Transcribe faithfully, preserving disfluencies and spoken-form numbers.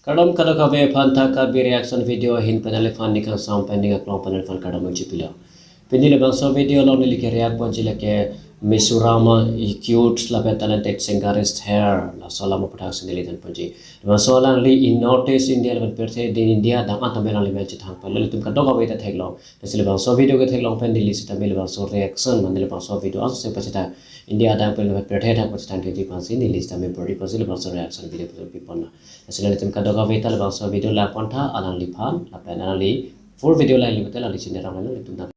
Kardom kadokave aphan ta Karbi reaction video ahin pen neliphan ning kangsam pen ning aklong pen neliphan kardom nangchipilo. Pini labangso video along neli ke-react ponji lake Mizoram a-cute lapen talented singer is here. Laso alam aphuthak si neli than ponji. Labangso alangli in North East India lapen pirthe din India adang an tame alangli men chethang pen lo, ilitum kadokave ta theklong. Lasi labangso video ketheklong pen neli sitame labangso reaction mane labangso video aso si pachethang, India adang pen lapen pirthe adang pachethang keji aphansi neli sitame bor-i aphansi labangso reaction video pi pon lo. Lasi nanglitum kadokave ta labangso video la pon tha alangliphan lapen alangli full video la ili pute alangli channel rang lo, ilitum ta